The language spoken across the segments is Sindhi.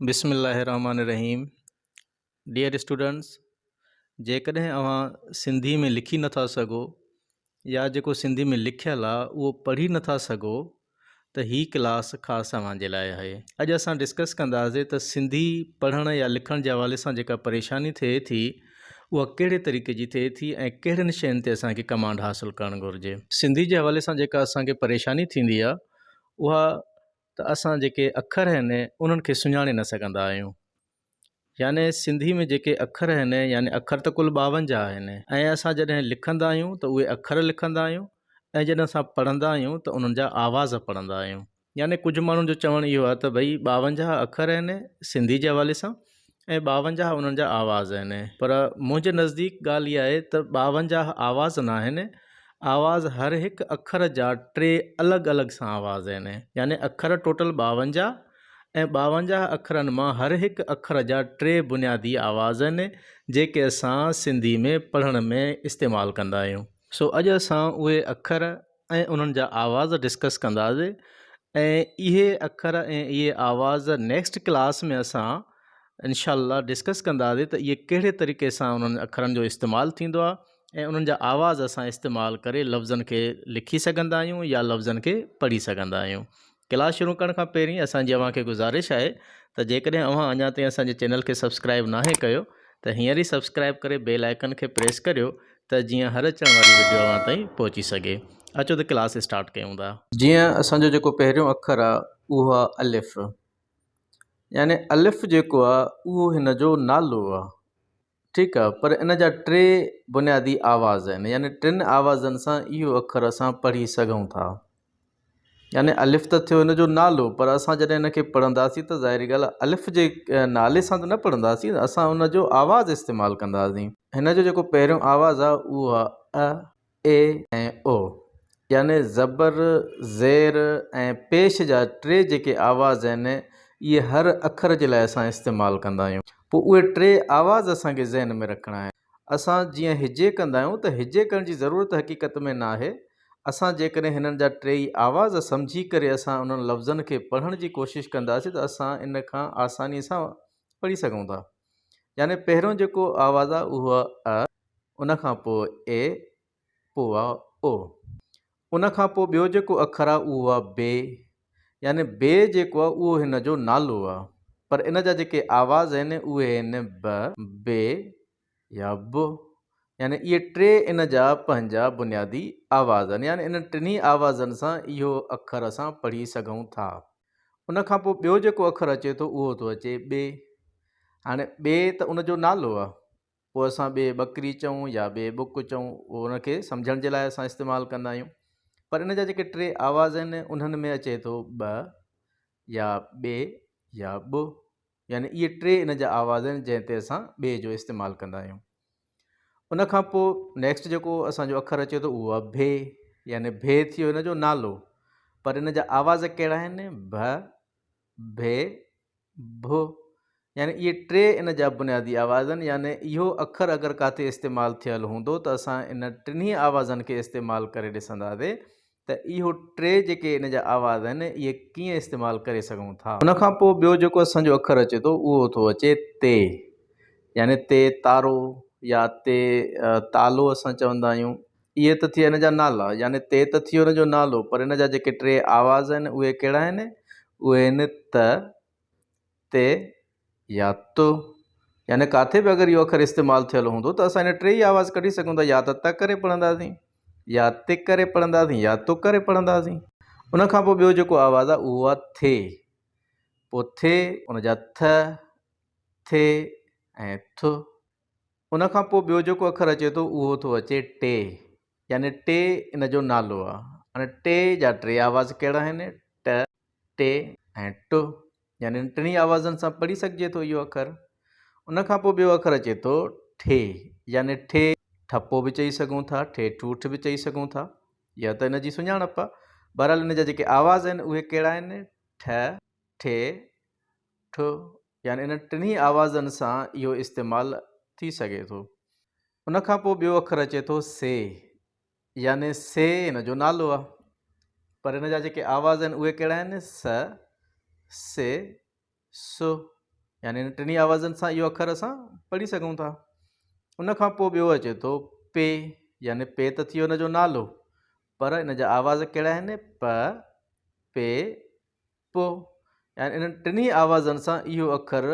بسم الله الرحمٰن الرحيم ڊيئر اسٽوڊنٽس جيڪڏهن اوهان سنڌي ۾ لکي نٿا سگهو يا جيڪو سنڌي ۾ لکيل آ اهو پڙهي نٿا سگهو ته هي ڪلاس خاص اوهان جي لاء آهي. اڄ اسان ڊسڪس ڪنداسي ته سنڌي پڙهڻ يا لکڻ جي حوالي سان جيڪا پريشاني ٿئي ٿي اها ڪهڙي طريقي جي ٿئي ٿي ۽ ڪهڙين شين تي اسان کي ڪمانڊ حاصل ڪرڻ گهرجي. سنڌي جي حوالي سان جيڪا اسان کي پريشاني ٿيندي آ اها ته اسان جيڪي اکر آهن انهن کي سڃاڻي نه سگهندا آهيون يعني سنڌي ۾ جيڪي اکر آهن يعني اکر ته ڪل 52 آهن ۽ اسان جڏهن لکندا آهيون ته اهي اکر لکندا آهيون ۽ جڏهن اسان پڙهندا آهيون ته انهن جا آواز پڙهندا آهيون يعني ڪجهه ماڻهن جو چوڻ اهو آهي ته ڀئي 52 اکر آهن سنڌي جي حوالي سان ۽ 52 انهن جا آواز آهن پر منهنجي نزديڪ ڳالهه اها آهي ته 52 آواز نه آهن آواز هر هڪ اکر جا ٽي الڳ الڳ سان آواز آهن يعني اکر ٽوٽل 52 ۽ 52 اکرن مان هر هڪ اکر جا ٽي بنيادي آواز آهن جيڪي اسان سنڌي ۾ پڙهڻ ۾ استعمال ڪندا آهيون. سو اڄ اسان اهي اکر ۽ انهن جا آواز ڊسڪس ڪنداسي ۽ اهي اکر ۽ اهي آواز نيڪسٽ ڪلاس ۾ اسان انشاء الله ڊسڪس ڪنداسي ته اهي ڪهڙي طريقي سان انهن اکرن جو استعمال ٿيندو آهي ۽ انهن جا آواز اسان استعمال ڪري لفظن کي لکي سگهندا آهيون يا لفظن کي پڙهي سگهندا آهيون. ڪلاس شروع ڪرڻ کان پهرين اسان جي اوهان کي گذارش آهي ته جيڪڏهن اوهان اڃا تائين اسان جي چينل کي سبسڪرائب ناهي ڪيو ته هينئر ئي سبسڪرائب ڪري بيل آئيڪن کي پريس ڪريو ته جيئن هر اچڻ واري وڊيو اوهان تائين پهچي سگهي. اچو ته ڪلاس اسٽارٽ ڪيون ٿا. جيئن اسان جو جيڪو پهريون اکر آهي اهو آهي الف يعني الف جيڪو آهي اهو هن جو نالو آهي ٺيڪ آ پر ان جا ٽي بنيادي آواز آهن يعني ٽن آوازن سان اهو اکر اسان پڙهي سگهون ٿا يعني الف ته ٿيو ان جو نالو پر اسان جڏهن ان کي پڙهنداسين ته ظاهري ڳالهه آ الف جي نالي سان ته نه پڙهنداسين اسان ان جو آواز استعمال ڪنداسين هن جو جيڪو پهريون آواز آ اهو آ ا اي ۽ او يعني زبر، زير ۽ پيش جا ٽي جيڪي آواز آهن اهي هر اکر جي لاء اسان استعمال ڪندا آهيون. پوء اهي ٽي آواز اسان کي ذهن ۾ رکڻا آهن. اسان جيئن هجي ڪندا آهيون ته هجي ڪرڻ جي ضرورت حقيقت ۾ ناهي. اسان جيڪڏهن هنن جا ٽيئي آواز سمجهي ڪري اسان انهن لفظن کي پڙهڻ جي ڪوشش ڪنداسين ته اسان ان کان آساني سان پڙهي سگهون ٿا. يعني پهريون جيڪو آواز آهي اهو آهي ا. ان کان پوء اي، پوء آ او. ان کان پوء ٻيو جيڪو اکر آ اهو آ بي، يعني بي جيڪو آ اهو هن جو نالو آ، پر ان جا جيڪي آواز آهن اهي آهن ب، بي يا ب، يعني اهي ٽي ان جا پنهنجا بنيادي آواز آهن، يعني انهن ٽنهي آوازن سان اهو اکر اسان پڙهي سگهون ٿا. ان کان پوء ٻيو جيڪو اکر اچي ٿو اهو ٿو اچي ٻي، هاڻي ٻي ته ان جو نالو آ، پوء اسان ٻي ٻڪري چئون يا ٻي ٻڪ چئون اهو ان کي سمجهڻ جي لاء اسان استعمال ڪندا آهيون پر ان جا جيڪي ٽي آواز آهن انهن ۾ اچي ٿو ٻ يا ٻي يا ٻ يعني اهي ٽي ان جا آواز آهن جنهن تي اسان ٻي جو استعمال ڪندا آهيون ان کان پوء نيڪسٽ جيڪو اسانجو اکر اچي ٿو اهو آهي ڀي يعني ڀي ٿي ويو ان جو نالو پر ان جا آواز ڪهڙا آهن ڀ ڀي ڀ يعني اهي ٽي ان جا بنيادي آواز آهن يعني اهو اکر اگر ڪاٿي استعمال ٿيل هوندو ته اسان ان ٽنهي آوازن کي استعمال ڪري ڏسنداسي ته اهو ٽي جيڪي ان جا آواز آهن اهي ڪيئن استعمال ڪري سگهون ٿا. ان کان پوء ٻيو جيڪو اسان جو اکر اچي ٿو اهو ٿو اچي تي يعني تي تارو يا تي تالو اسان چوندا آهيون اهي ته ٿيا ان جا نالا يعني تي ته ٿيو ان جو نالو پر ان جا جيڪي ٽي آواز آهن اهي ڪهڙا آهن اهي آهن ته، تي يا ت يعني ڪاٿي به اگر اهو اکر استعمال ٿيل هوندو ته اسان ان ٽي ئي آواز ڪڍي سگهون ٿا يا ته ت ڪري پڙهنداسين يا تي ڪري پڙهنداسين يا تو ڪري پڙهنداسين ان کان پوء ٻيو جيڪو آواز آهي اهو آهي ٿي پوء ٿي ان جا ٿ، ٿي ۽ ٿ. ان کان پوء ٻيو جيڪو اکر اچي ٿو اهو ٿو اچي ٽي يعني ٽي ان جو نالو آ. هاڻي ٽي جا ٽي آواز ڪهڙا آهن ٽ، ٽي ۽ ٽ يعني ان ٽنهي آوازن سان پڙهي سگهجي ٿو اهو اکر. ان کان پوء ٻيو اکر اچي ٿو ٺي يعني ٺي ٺپو به چئي سگهون ٿا، ٺي ٺوٺ به چئي سگهون ٿا. اها ته ان جي سڃاڻپ آ. بهرحال ان جا جيڪي آواز آهن اهي ڪهڙا آهن ٺ، ٺي، ٺ يعني انهن ٽنهي آوازن سان اهو استعمال ٿي سگهي ٿو. ان کان پوء ٻيو اکر اچي ٿو سي يعني سي ان جو نالو آهي پر ان جا جيڪي آواز آهن اهي ڪهڙا آهن س، سي، س. يعني انهن ٽنهي آوازن سان اهو اکر اسان پڙهي سگهون ٿا. ان کان پوء ٻيو اچي ٿو پي، يعني پي ته ٿي ويو ان جو نالو، پر ان جا آواز ڪهڙا آهن؟ پ، پي، پ. يعني انهن ٽنهي آوازن سان اهو اکر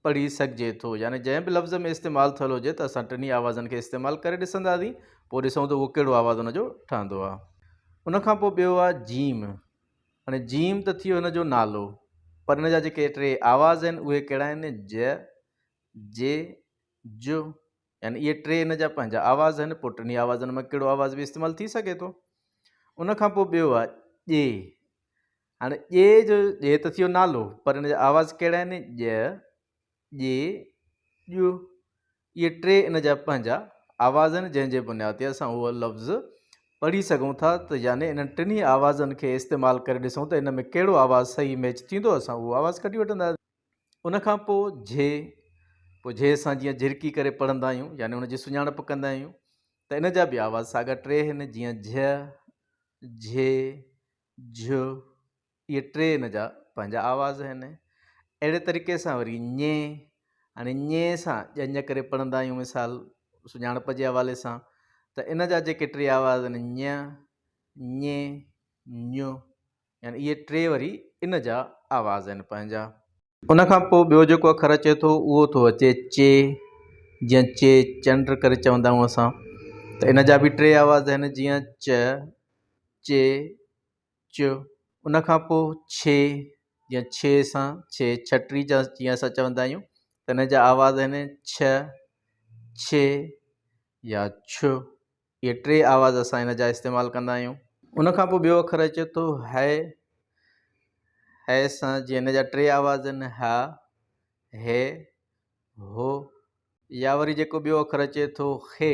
پڙهي سگهجي ٿو. يعني جنهن به لفظ ۾ استعمال ٿيل هجي ته اسان ٽنهي آوازن کي استعمال ڪري ڏسنداسين، پوء ڏسون ته اهو ڪهڙو آواز ان جو ٺهندو آهي. ان کان پوء ٻيو آهي جيم. هاڻي جيم ته ٿي ويو هن جو نالو، پر ان جا جيڪي ٽي آواز آهن اهي ڪهڙا آهن؟ ج، جي، ج. يعني اهي ٽي ان جا پنهنجا آواز آهن، پوء ٽنهي آوازن مان ڪهڙو آواز به استعمال ٿي سگهي ٿو. ان کان پوء ٻيو آهي ڄي. هاڻي ڄي جو ڄي ته ٿي ويو نالو، پر ان جا آواز ڪهڙا آهن؟ ڄ، ڄي، ڄ. اهي ٽي ان جا پنهنجا آواز آهن، جنهن جي بنياد تي اسان اهو لفظ پڙهي سگهون ٿا ته يعني انهن ٽنهي آوازن کي استعمال ڪري ڏسون ته ان ۾ ڪهڙو آواز صحيح ميچ ٿيندو، اسان اهو آواز ڪڍي وٺنداسين. ان کان پوء جھي، پوء جھي سان جيئن جھرڪي ڪري پڙهندا آهيون يعني ان جي سڃاڻپ ڪندا آهيون ته ان جا به آواز ساڳا ٽي آهن، جيئن جھ، جھي، جھ. اهي ٽي ان جا پنهنجا آواز آهن. اهڙي طريقي سان وري ڃي، هاڻي ڃي سان ڄڃ ڪري پڙهندا آهيون مثال سڃاڻپ جي حوالي سان ته ان جا جيڪي ٽي آواز آهن ڃ، ڃي، ڃ، يعني اهي ٽي وري ان جا آواز آهن پنهنجا. ان کان پوء ٻيو جيڪو اکر اچي ٿو اهو ٿو اچي چي، جيئن چي چنڊ ڪري چوندا آهيون اسان ته ان جا به ٽي آواز آهن جيئن چ، چي، چ. ان کان پوء ڇي، جيئن ڇي سان ڇي ڇٽي جا جيئن اسان چوندا آهيون ته ان جا آواز آهن ڇ، ڇي يا ڇ. اهي ٽي آواز اسان ان جا استعمال ڪندا آهيون. ان کان پوء ٻيو اکر اچي ٿو هي. هي سان جيئن ان جا ٽي آواز آهن ها، هي، هو. يا وري جيڪو ٻيو اکر اچي ٿو خي.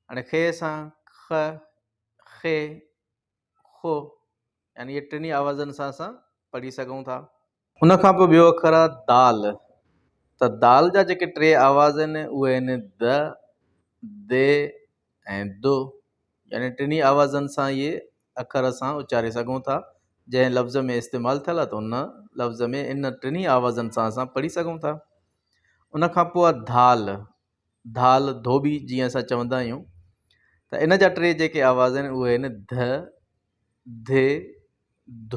هاڻي خي سان خ، خي، خو، يعني اهي ٽنهي آوازن سان اسان پڙهي سگهون ٿا. ان کان پوء ٻيو اکر آهي دال. ته دال جا جيڪي ٽي آواز آهن اهي آهن د، the ۽ دو، يعني ٽنهي آوازن سان اهي اکر اسان اچاري سگهون ٿا. جنهن لفظ ۾ استعمال ٿيل آهي ته ان لفظ ۾ ان ٽنهي آوازن سان اسان پڙهي سگهون ٿا. ان کان پوء آهي ڌال. ڌال ڌوٻي جيئن اسان چوندا آهيون ته ان جا ٽي جيڪي آواز آهن اهي آهن ڌ، ڌي، ڌ.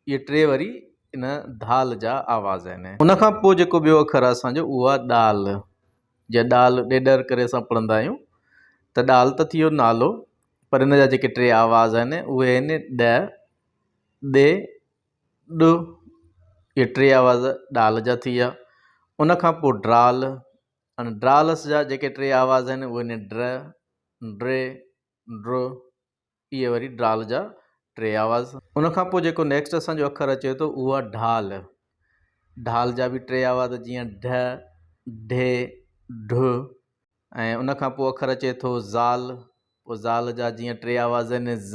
اهي ٽي وري ان ڌال جا آواز آهن. ان کان پوء جيڪو ٻيو اکر آهي اسان جو اهو آهي ڏال. جيئن ڏال ڏيڏر ڪري اسان پڙهندا آهيون ته ڏال ته ٿي ويو نالو، پر ان جا جيڪي ٽي آواز آهن اهي آهن ڏ، ڏي، ڏ. اهي ٽي آواز ڏال جا ٿي ويا. ان کان پوء ڊرال. هاڻي ڊرالس جا جيڪي ٽي آواز آهن اهي آهن ڊر، ڊري، ڊر. اهي وري ڊرال جا ٽي آواز. ان کان پوء جيڪو نيڪسٽ اسان جو اکر اچي ٿو اهو آهي ڍال. ڍال جا به ٽي آواز جيئن ڍ، ڍي، ڍ. ۽ ان کان پوء اکر اچي ٿو زال. پوء زال جا جيئن ٽي آواز آهن ز،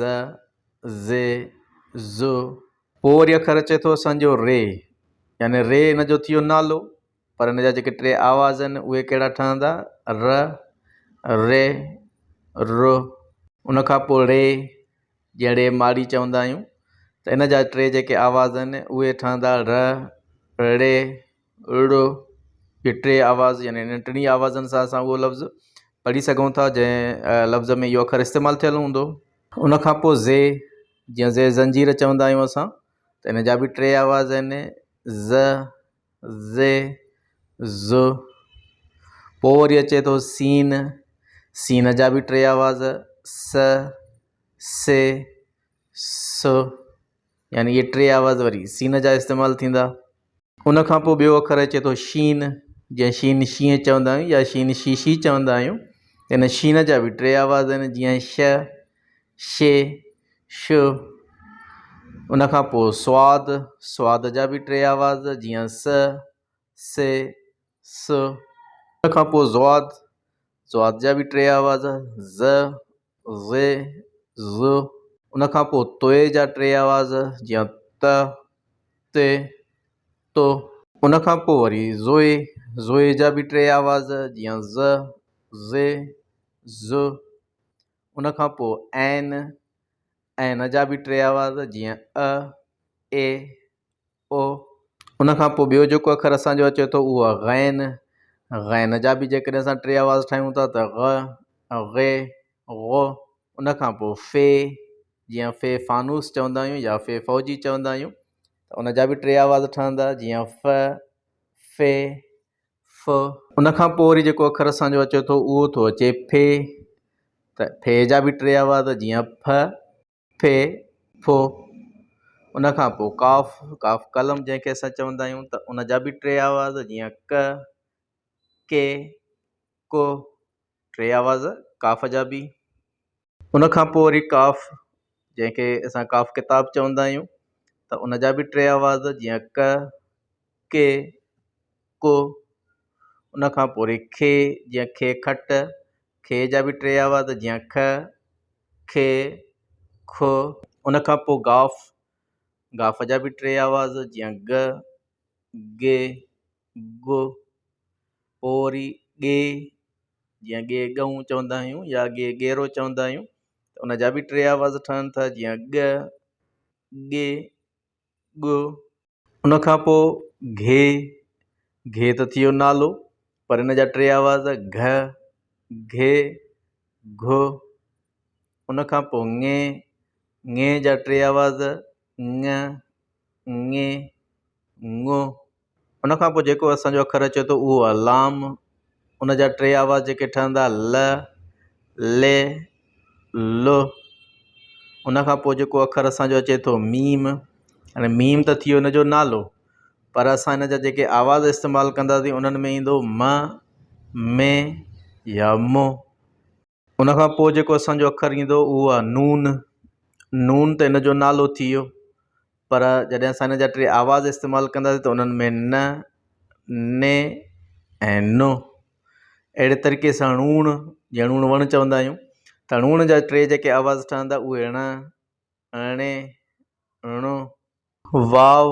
زي، ز. پوء وري اکر اچي ٿو اسان جو ري، يعني ري ان جو ٿي ويو نالو، پر ان جا جيڪي ٽي آواز آهن اهي ڪهڙا ٺهندا؟ ر، ري، ر. ان کان پوء ڙي، جيئن ڙي ماڙي چوندا آهيون ته ان جا ٽي جيڪي آواز آهن اهي ٺهندا ر، ڙي، ڙ. اهي ٽي آواز يعني انهن ٽنهي آوازن سان اسان اهو لفظ پڙهي سگهون ٿا جنهن لفظ ۾ اهو اکر استعمال ٿيل هوندو. ان کان پوء زي، جيئن زي زنجير چوندا آهيون اسان ته ان جا به ٽي آواز آهن ز، زي، ز. پوء وري اچي ٿو سين، سين جا به ٽي آواز س، سي، س، يعني اهي ٽي آواز وري سين جا استعمال ٿيندا. ان کان پوء ٻيو اکر اچي ٿو شين، جيئن شين شينهن چوندا آهيون يا شين شيشي چوندا آهيون. ان شين جا به ٽي آواز آهن جيئن ش، شي، ش. ان کان پوء سواد، سواد جا به ٽي آواز جيئن س، سي، س. ان کان پوء زواد، زواد جا به ٽي آواز ز، ز، ز. ان کان پوء توئي جا ٽي آواز جيئن ت، تي، ت. ان کان پوء وري زوئي، زوئي جا به ٽي آواز جيئن ز، زي، ز. ان کان پوء عين، عين جا به ٽي آواز جيئن ا، اي، او. ان کان پوء ٻيو جيڪو اکر اسان جو اچي ٿو اهو آهي غين. غين جا به جيڪڏهن اسان ٽي آواز ٺاهيون ٿا ته غ، غ، غ. ان کان پوء في، جيئن في فانوس چوندا آهيون يا في فوجي چوندا آهيون ته ان جا به ٽي آواز ٺهندا جيئن ف، في، ف. ان کان پوء وري جيڪو اکر اسان جو اچي ٿو اهو ٿو اچي ڦي، ته ڦي جا به ٽي آواز جيئن ڦ، ڦي، ڦو. ان کان پوء قاف، قاف قلم جنهن کي اسان چوندا آهيون ته ان جا به ٽي آواز جيئن ڪ، ڪي، ڪو، ٽي آواز قاف جا به. ان کان پوء وري ڪاف جنهن کي اسان ڪاف ڪتاب چوندا آهيون ته ان جا به ٽي آواز جيئن ڪ، ڪي، ڪو. ان کان پوء وري کي جيئن کي کٽ، کي جا به ٽي آواز جيئنک، کي، کو. ان کان پوء گاف، گاف جا به ٽي آواز جيئن گ، گي، گو. پوء وري ڳي جيئن ڳي ڳئون چوندا آهيون يا ڳي ڳيرو چوندا آهيون ته ان جا به ٽي آواز ٺهن ٿا جيئن ڳ، ڳي، ڳ. ان کان پوء گهي، گهي ته ٿي ويو نالو پر ان جا ٽي آواز گهه، گهي، گهه. ان کان پوء ڱي، ڱي جا ٽي آواز ڱ، ڱي، ڱ. ان کان پوء جيڪو اسان جو اکر اچي ٿو اهو آهي لام. ان جا ٽي آواز جيڪي ٺهندا ل، لي، ل. ان کان پوء جيڪو اکر اسان جو اچي ٿو ميم. هاڻي ميم ته ٿي ويو ان جو نالو پر اسان ان جا جيڪي آواز استعمال ڪنداسين انهن ۾ ايندو م، مي يا م. ان کان پوء جيڪو اسان جو اکر ايندو اهو آهي نون. نون ته ان جو نالو ٿي ويو پر جڏهن اسان ان جا ٽي آواز استعمال ڪنداسين ته انهن ۾ ن، ني ۽ نو. اهڙي طريقي سان ڻوڻ جيئن ڻوڻ وڻ چوندا آهيون ته ڻوڻ جا ٽي جيڪي آواز ٺهندا اهي ڻ، ڻي، ڻو. واو،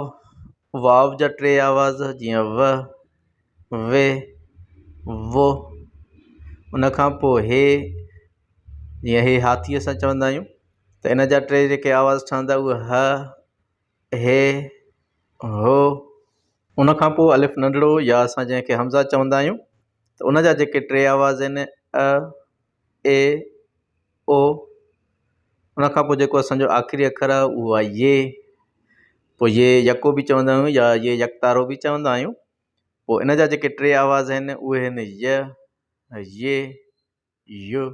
واو جا ٽي آواز جيئن و، وي، وو. ان کان پوء هي جيئن هي هاٿي اسان چوندا آهيون ته ان جا ٽي جيڪي آواز ٺهندا اهي ه، هي، هو. ان کان پوء الف ننڍڙو يا اسان جنهن کي همزه چوندا آهيون ته ان جا جيڪي ٽي آواز آهن ا، اي، او. ان کان پوء جيڪو اسان جو آخري اکر آهي اهو آهي يي. پوء يي يڪو به چوندا آهيون يا يي يڪتارو به چوندا آهيون. پوء ان جا جيڪي ٽي آواز آهن اهي آهن ي، يي، ي.